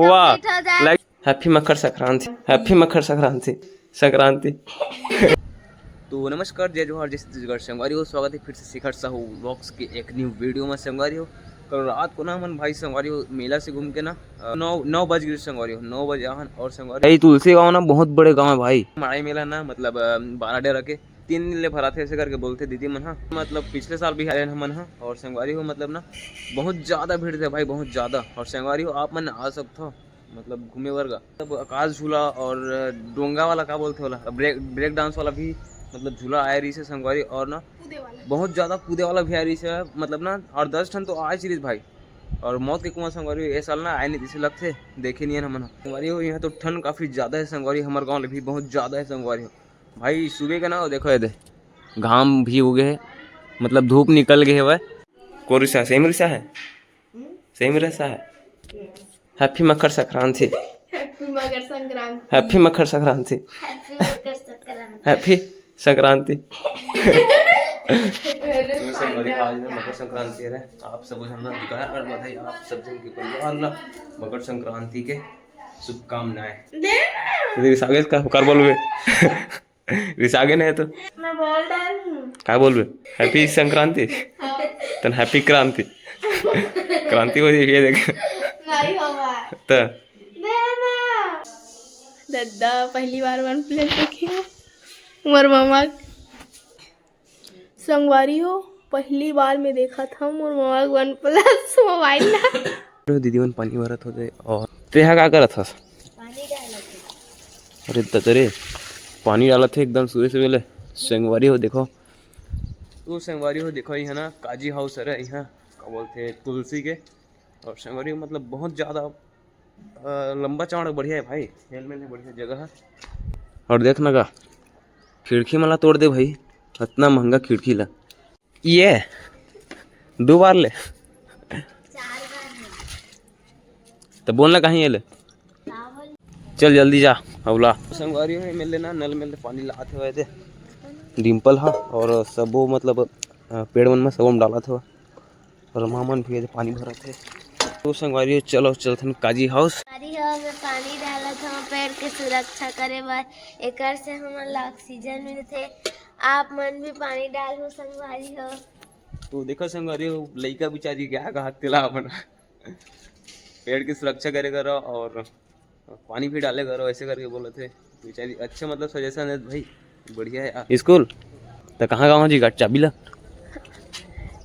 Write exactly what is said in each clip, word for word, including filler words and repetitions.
वाह, complete हो जाए। लाइक, हैप्पी मकर संक्रांति, हैप्पी मकर संक्रांति, संक्रांति। तो नमस्कार, जय जोहार, जय छत्तीसगढ़। संगवारी हो, स्वागत है फिर से शिखर साहू व्लॉग्स के एक न्यू वीडियो में। संगवारी हो, कल रात को ना हमन भाई संगवारी हो मेला से घूम के ना, अ, नौ, नौ बज गए संगवारी हो, नौ बजे आहन। और संगवारी हो, ये तुलसी गाँव ना बहुत बड़े गाँव है भाई। मड़ई मेला ना मतलब, अ, बारह डेरा के तीन दिन ले भराथे ऐसे करके बोलथे दीदी मन ह। मतलब पिछले साल भी आए हमन ह। और संगवारी हो मतलब ना बहुत ज्यादा भीड़ थे भाई, बहुत ज्यादा। और संगवारी हो आप मन आ सकथो मतलब घूमे बर गा। मतलब आकाश झूला और डोंगा वाला का बोलथे वाला ब्रेक, ब्रेक डांस वाला भी मतलब झूला आए रहिस हे संगवारी। और ना कूदे वाला। बहुत ज्यादा कूदे वाला भी आए रहिस हे मतलब ना, और दस ठन तो आए रहिस भाई। और मौत के कुआं संगवारी हो, ए साल ना आए नहीं जैसे लगथे, देखे नहीं हन हमन ह। संगवारी हो, यहाँ तो ठंड काफी ज्यादा है संगवारी, हमर गाँव ले भी बहुत ज्यादा है संगवारी हो। भाई सुबह के ना देखो ये दे, घाम भी उगे है, मतलब धूप निकल गए हवय। कोन रिसा, सेम रिसा है, सेम रिसा है। Happy Makar Sankranti. Happy Makar Sankranti. Happy Makar Sankranti. Happy Makar Sankranti. Happy Sankranti. अरे तो संगवारी, आज ना मकर संक्रांति है, आप सब झन ला घर और बधाई, आप सब झन के परिवार ला मकर संक्रांति के शुभकामनाएं। दे ना। तो देखिए, सागर का कर बोलबे। रिसागे नहीं तो। मैं बोल रहा हूँ। का बोलबे? हैप्पी संक्रांति। हाँ। तन हैप्पी क्रांति। क्रांति हो जाए, ये देख। नहीं होगा। तो। दे ना। दद्दा, पहली बार वन प्लस देखे हो। मोर ममा। संगवारी हो, पहली बार में देखत हूँ मोर ममा वन प्लस मोबाइल ला। अरे दीदी मन पानी भरत होते। और तेहा का करत हस? पानी डालत हे। अरे ददा रे, पानी डालत हे एकदम सुबह सुबह ले। संगवारी हो देखो, तो संगवारी हो देखो, यहाँ ना काजी हाउस हरे, यहाँ का बोलते हैं तुलसी के। और संगवारी हो मतलब बहुत ज्यादा, अ, लंबा चौड़ा बढ़िया है भाई, हेल मेल है, बढ़िया जगह है। और देख ना का खिड़की मन ला तोड़ दे भाई, इतना महंगा खिड़की ला। ये दो बार ले। तो बोलना कहीं ये ले। चल जल्दी जा, अवला। संगवारी हो, एम एल ए ना नल में ले पानी लात हवय दे, डिम्पल हा, और सबो मतलब, अ, पेड़ मन में सबो में डालत हवय, और मामन भी एदे पानी भरत हे। तो संगवारी हो, चलो चलथन काजी हाउस। संगवारी हो, मैं पानी डालत हूँ पेड़ के सुरक्षा करे बर, एकर से हमन ला ऑक्सीजन मिलथे। आप मन भी पानी डालहु संगवारी हो। तो देखो संगवारी हो, लइका बिचारी क्या कहा तेला अपन पेड़ की सुरक्षा करे करो और पानी भी डाले करो, ऐसे करके बोलत हे बेचारी। अच्छा मतलब सजेशन है भाई, बढ़िया है यार। स्कूल तो कहाँ गाँव जी गाड़ी चाबी ला?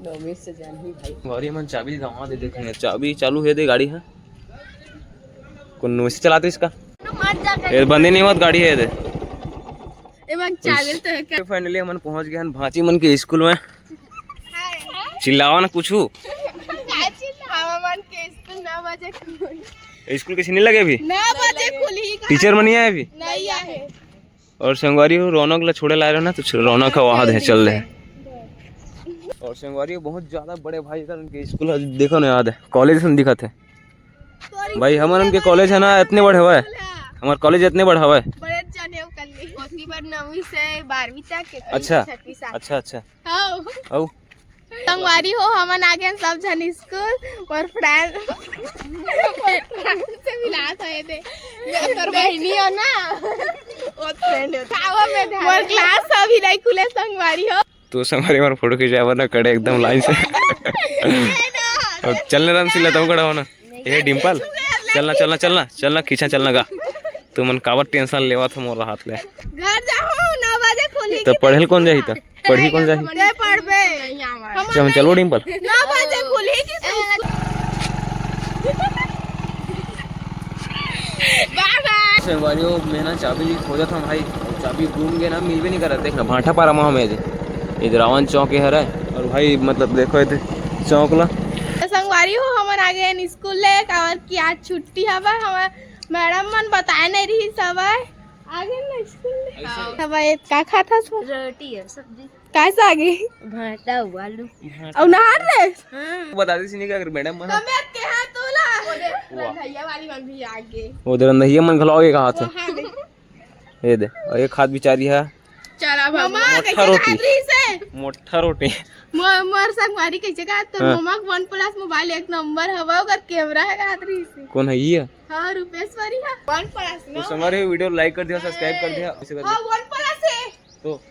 नौवीं से जान ही भाई। गाड़ी मन चाबी गंवा दे, देखे चाबी चालू है दे गाड़ी है। कौन नौवीं से चलाते इसका? ये बंदे नहीं होत गाड़ी है दे। ए बन चाबी तो है क्या? फाइनली हमन पहुंच गए हैं भांची मन के स्कूल में। चिल्लावा ना कुछ। हमन के स्कूल नौ बजे खुली। स्कूल के सीने लगे अभी? नौ बजे खुली का। टीचर मन नहीं आए अभी? नहीं आए। और संगवारी हो, रौनक ला छोड़े ला रहे ना, तो छ-, रौनक ह वहाँ दे चल रहे। और संगवारी हो, बहुत ज्यादा बड़े भाई का उनके स्कूल ह, देखो ना याद है, कॉलेज सन दिखत है। भाई हमन के कॉलेज है ना, इतने बड़े हवय, हमार कॉलेज इतने बड़े हवय। बड़े जाने हो कल नहीं। ओतनी बार नौवीं से बारहवीं तक के। अच्छा, छठवीं सातवीं। अच्छा, अच्छा। हाँ। अउ? संगवारी हो, हमन आ गए सब झन school. More friend, more friend से मिला था ये दे। ये तोर बहिनी हो ना? वो फ्रेंड हो। खावा में ध्यान मोर दे। क्लास अभी नहीं खुले संगवारी हो। तो संगवारी हमारा फोटो खिंचाए बर ना खड़े एकदम लाइन से। अब चलने राम सिला तुम खड़ा हो ना। ये डिम्पल, चलना, चलना, चलना, चलना, खींचा, चलना गा। तुमन काबर टेंशन लेवा था मोर हाथ ले। घर जाहूं, नौ बजे खुली तो की पढ़े ल कौन जाही त? पढ़ी कौन जाही? ते पढ़बे। चल, चलो डिम्पल। नौ बजे खुली की। बाय बाय। संगवारी हो, मैं ना चाबी खोजत हूँ भाई, चाबी गुम गए ना, मिलबे नहीं करत। देख ना, भाटापारा में हमें इधर रावण चौक ये हरा है। और भाई मतलब देखो इधर चौक ला। तो संगवारी हो, हमन आ गए स्कूल ले, काबर कि आज छुट्टी हवय। हमर मैडम मन बताए नहीं रही हवय। आ गए ना स्कूल ले। ऐसे? हवय, का खात हस? रोटी है, सब्जी। का साग हे? भांटा हुआ आलू। अउ नहार रे? हाँ। बता दे सिनी का अगर मैडम मन। तमे के हाथ तोला। वाह। रंधैया वाली मन भी आ गए। वो दे रंधैया मन घलो आगे कहा था। वहाँ दे। ये दे, और ये खाद बिचारी है। चला बाबू। ममा, मोटा कैसे रोटी। खात रही से? मोटा रोटी। मो-, मोर संगवारी कैसे का? तो हाँ। ममा के OnePlus मोबाइल एक नंबर हवा, ओकर कैमरा है, खात रही से। कौन है ये? हाँ, रूपेश्वरी है। OnePlus तो ना? संगवारी हो, वीडियो लाइक कर दिया, सब्सक्राइब कर दिया, उसे कर हाँ, दिया। OnePlus है। तो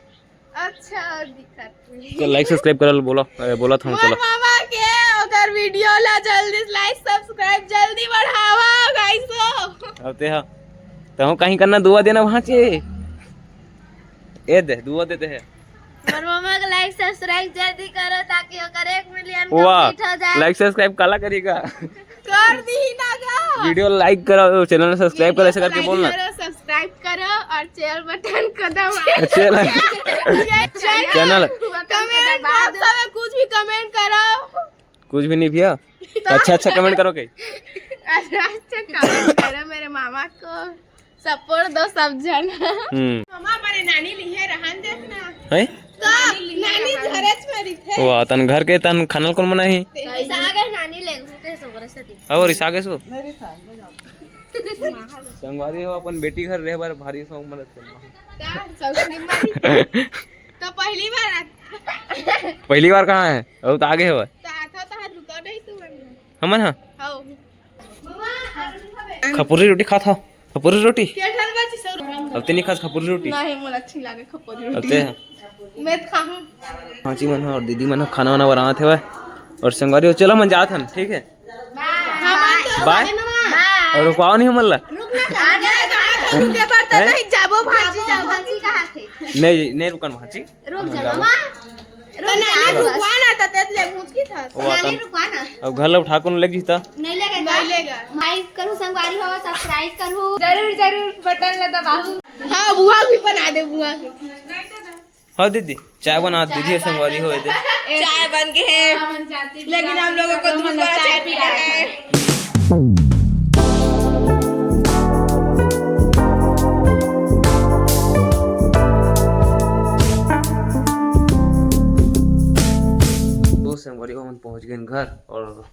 अच्छा, दिखत नहीं। तो लाइक सब्सक्राइब करल बोला, अरे बोला था, मोर चलो। मामा के ओकर वीडियो ला जल्दी से लाइक सब्सक्राइब जल्दी बढ़ावा, गाइस हो। अब ते हा, तहु कहीं करना दुआ देना वहाँ से। ए दे, दुआ देते हैं। मोर मामा के लाइक सब्सक्राइब जल्दी करो ताकि ओकर एक मिलियन वाह, कंप्लीट हो जाए। लाइक सब्सक्राइब काला करेगा? कर दी ना गा। वीडियो लाइक करो, चैनल सब्सक्राइब करो, ऐसे करके बोलना। सब्सक्राइब करो और चैनल बटन को दबाओ। चैनल। चैनल। कमेंट बॉक्स में कुछ भी कमेंट करो। कुछ भी नहीं भैया, अच्छा अच्छा कमेंट करो कहीं। अच्छा अच्छा कमेंट करो, मेरे मामा को सपोर्ट दो सब जन। हम्म। मामा बड़े नानी लिहे रहन देत ना। हैं? तो नानी घरे च में रहिथे। वाह, तन घर के तन खाना ल कौन बनाही? रिसा गे नानी ले घूमते सो करे से दी। और रिसा गे सो? संगवारी हो, अपन बेटी घर रहे बर भारी शौक मदद करना। का? ससुरी मारी। तो पहली बार आ- पहली बार कहाँ है? और तो आगे हो। तो आता तो हाथ रुका नहीं तू मन। हमन हा? हाओ। खपुरी रोटी खात हा? खपुरी रोटी? के ठन बची सौ? अब ते नहीं खास खपुरी रोटी? नहीं, मोला अच्छी लागे खपुरी अब रोटी। ते हा? मैं तो खाहूँ। भांची मन हा और दीदी मन हा खाना वाना बनात हवय। और संगवारी हो, चलो मन जात हन, ठीक है? हाँ, बाय। बाय। और रुकवाओ नहीं हमन ला। रुक ना, आ जाए, आ जाए, रुके बर तो हैं? नहीं जाबो भांची, जाबो भांची कहाँ थे? नहीं, नहीं रुकन भांची। रुक जा, मामा। तो नानी रुकवा ना, तो तेत ले मुचकी था। वो आता नानी रुकवा ना। अब घर ला उठा के ले जी ता। नहीं लेगा, नहीं लेगा। लाइक करू, संगवारी हो, सब्सक्राइब करू। जरूर, जरूर, बटन ला दबाऊ। हाँ, बुआ भी बना दे, बुआ भी। हाँ दीदी, चाय बना दीदी, संगवारी हो दे। चाय बन गए हैं, लेकिन हम लोगों को दूध वाला चाय पीना है। दोस्त संगवारी हो, हमन पहुंच गए घर और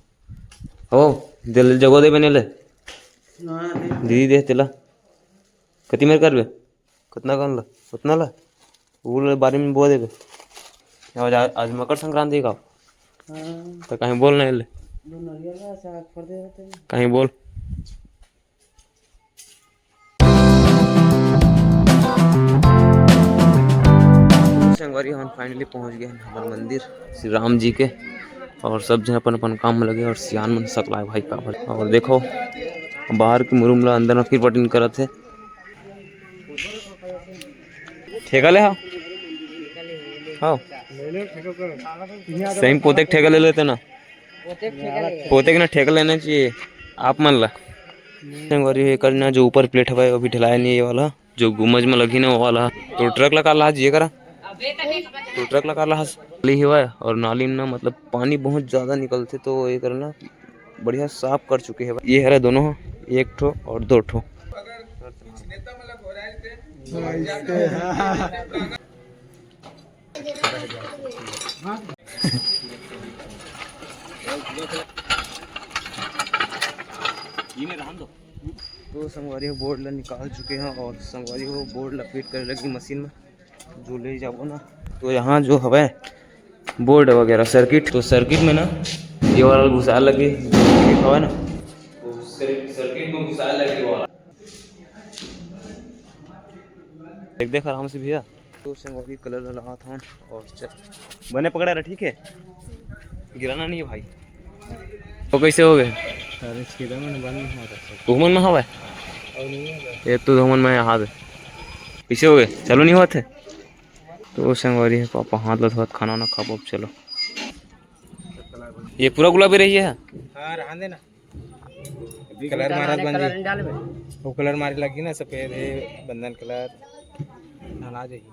हो दिल जगो दे बने ले। हाँ, दे। दीदी दे तेला। कति मेर करबे? कतना कन ला? उतना ला? वो ले बारे में बोल देबे। आज, आज मकर संक्रांति का। हाँ। तो कहीं बोल नहीं ले। दो नरियल का साग फर दे होते हैं। कहीं बोल। संगवारी, हम finally पहुंच गए हैं हमारे मंदिर श्री राम जी के, और सब जन अपन अपन काम में लगे, और सियान मन सकलाए भाई का भर। और देखो, बाहर के मुरुम ला अंदर में फिर पटिन करत है। ठेका ले हा? हाँ। सही पोते के ठेका ले लेते ना। पोते के ना ठेका लेना चाहिए आप मन ला। संगवारी, एकर ना जो ऊपर प्लेट हवय, वो भी ढलाया नहीं है, ये वाला जो गुम्बज में लगी ना, वो वाला। तो ट्रक लगा ला जी करा, तो ट्रक लगा ला ली हुआ है। और नाली में ना, मतलब, पानी बहुत ज्यादा निकलते, तो ये करना बढ़िया साफ कर चुके हैं। ये हरे दोनों, एक ठो और दो ठो। तो संगवारी हो, बोर्ड ला निकाल चुके हैं और संगवारी हो, बोर्ड ला फिट करे लगी मशीन में, जो ले जाबो ना। तो यहाँ जो हवय बोर्ड वगैरह सर्किट, तो सर्किट में ना ये वाला घुसा लगे, हवय ना, तो सर्किट में घुसा लगे वाला। देख, देख आराम से भैया। तो संगवारी कलर ला लगात हन और चल। बने पकड़ा रहा, ठीक है? गिराना नहीं है भाई। तो कैसे हो गए? अरे छेदा मन बंद नहीं होता। उमन में हवा है? और नहीं होता। ये तो धमन में हाथ है। कैसे हो गए? चालू नहीं हुआ थे? तो संगवारी है पापा हाथ ला धोत खाना ना खाबो, अब चलो। ये पूरा गुलाबी रही है? हाँ, रहन देना। कलर मारत बन जाही। वो कलर मारे लगी ना सफेद है, बंदन कलर ढला जाही।